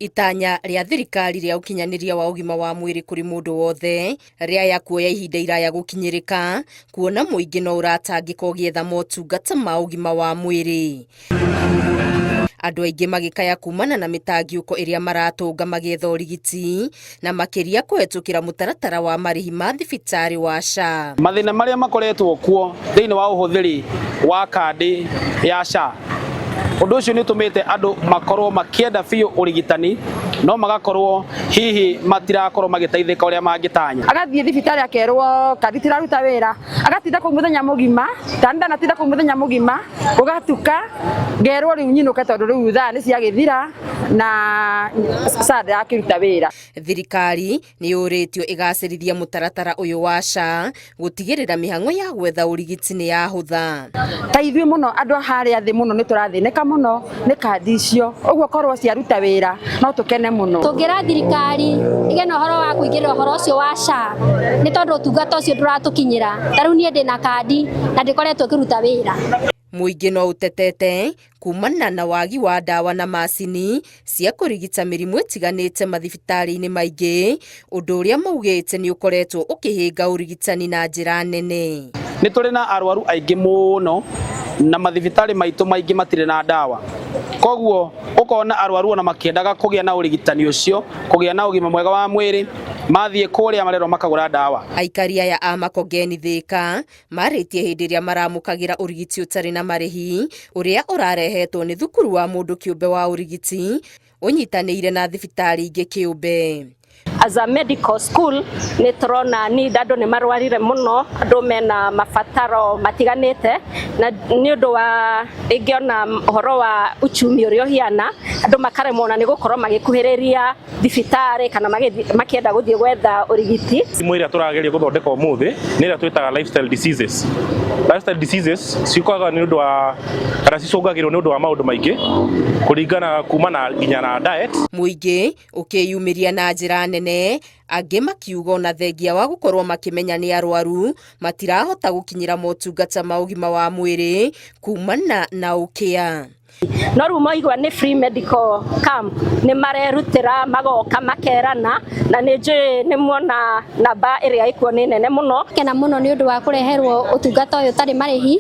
Itanya rĩa thirikari rĩa ũkinyanĩria wa ũgima wa mwĩrĩ kũrĩ mũndũ wothe rĩaya kuoya ihinda iraya gũkinyĩrĩka, kuona mũingĩ no ũratangĩka ũgĩetha motungata ma ũgima wa mwĩrĩ. Andũ aingĩ magĩkaya kumana na mĩtangiũko ĩrĩa maratũnga magĩetha ũrigiti, na makĩria kũhetũkĩra mũtaratara wa marĩhi ma thibitarĩ wa SHA. Mathĩna marĩa makoretwo kuo thĩinĩ wa ũhũthĩri wa kandi ya SHA, ũndũ ũcio nĩ ũtũmĩte andũ makorwo makĩenda biũ ũrigitani no magakorwo hihi matirakorwo magĩteithĩka ũrĩa mangĩtanya. Agathiĩ thibitarĩ akerwo kandi tiraruta wĩra, agatinda kũu mũthenya mũgima, ta ndanatinda kũu mũthenya mũgima, gũgatuka ngerwo rĩu nyinũke tondũ rĩu thaa nĩ ciagĩthira na SHA ndĩrakĩruta wĩra. Thirikari nĩ yũrĩtio ĩgacĩrithia mũtaratara ũyũ wa SHA gũtigĩrĩra mĩhang'o ya gwetha ũrigiti nĩ yahũtha. Ta ithuĩ mũno andũ a harĩa thĩ mũno nĩ tũrathĩnĩka mũno nĩ kandi icio, ũguo korwo ciaruta wĩra no tũkene mũno. Tũngĩra thirikari ĩgĩe na ũhoro wa kũingĩrĩra ũhoro ũcio wa SHA nĩ tondũ ũtungata ũcio ndũratũkinyĩra. Ta rĩu niĩ ndĩna kandi na ndĩkoretwo ĩkĩruta wĩra. Mũingĩ no ũtetete kumana na wagi wa ndawa na macini cia kũrigita mĩrimũ ĩtiganĩte mathibitarĩ-inĩ maingĩ, ũndũ ũrĩa maugĩte nĩ ũkoretwo ũkĩhĩnga ũrigitani na njĩra nene. Nĩ tũrĩ na arwaru aingĩ mũno na mathibitarĩ maitũ maingĩ matirĩ na ndawa, koguo ũkona arwaru ona makĩendaga kũgĩa na ũrigitani ũcio, kũgĩa na ũgima mwega wa mwĩrĩ, mathiĩ kũrĩa marerwo makagũra ndawa. Aikari aya a Makongeni Thĩka marĩtie hĩndĩ ĩrĩa maramũkagĩra ũrigiti ũtarĩ na marĩhi ũrĩa ũrarehetwo nĩ thukuru wa mũndũ kĩũmbe wa ũrigiti ũnyitanĩire na thibitarĩ ingĩ kĩũmbe. As a medical school nĩ tũrona need, andũ nĩ marwarire mũno, andũ mena mabataro matiganĩte, na nĩ ũndũ wa rĩngĩ ona ũhoro wa uchumi ũrĩa ũhiana, andũ makaremwo ona nĩ gũkorwo magĩkuhĩrĩria thibitarĩ kana makĩenda gũthiĩ gwetha ũrigiti. Thimũ ĩrĩa tũrageria gũthondeka ũmũthĩ nĩ ĩrĩa twĩtaga lifestyle diseases. Lifestyle diseases ciũkaga nĩ ũndũ wa kana cicũngagĩrwo nĩ ũndũ wa maũndũ maingĩ kũringana kuma na nginya na diet. Mũingĩ ũkĩyumĩria na njĩra nene, angĩ makiuga ona thengia wa gũkorwo makĩmenya nĩ arwaru matirahota gũkinyĩra motungata ma ũgima wa mwĩrĩ kumana na ũkĩa. No rĩu maigua nĩ free medical camp, nĩ marerutĩra magoka makerana, na nĩ njũĩ nĩ muona namba ĩrĩa ĩkuo nĩ nene mũno. Kena mũno nĩ ũndũ wa kũreherwo ũtungata ũyũ ũtarĩ marĩhi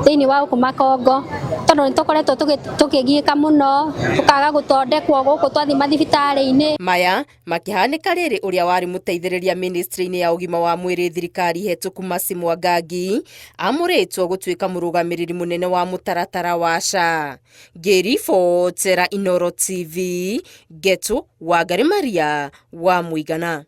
thĩinĩ wa gũkũ Makongo, tondũ nĩ tũkoretwo tũkĩgiĩka mũno, tũkaga gũthondekwo gũkũ twathiĩ mathibitarĩ-inĩ. Maya makĩhanĩka rĩrĩ ũrĩa warĩ mũteithĩrĩria ministry-inĩ ya ũgima wa mwĩrĩ thirikari hetũku Mercy Mwangangi amũrĩtwo gũtuĩka mũrũgamĩrĩri mũnene wa mũtaratara wa SHA. Ngĩribotera Inooro TV, Ngetu Wangari Maria wa Mũigana.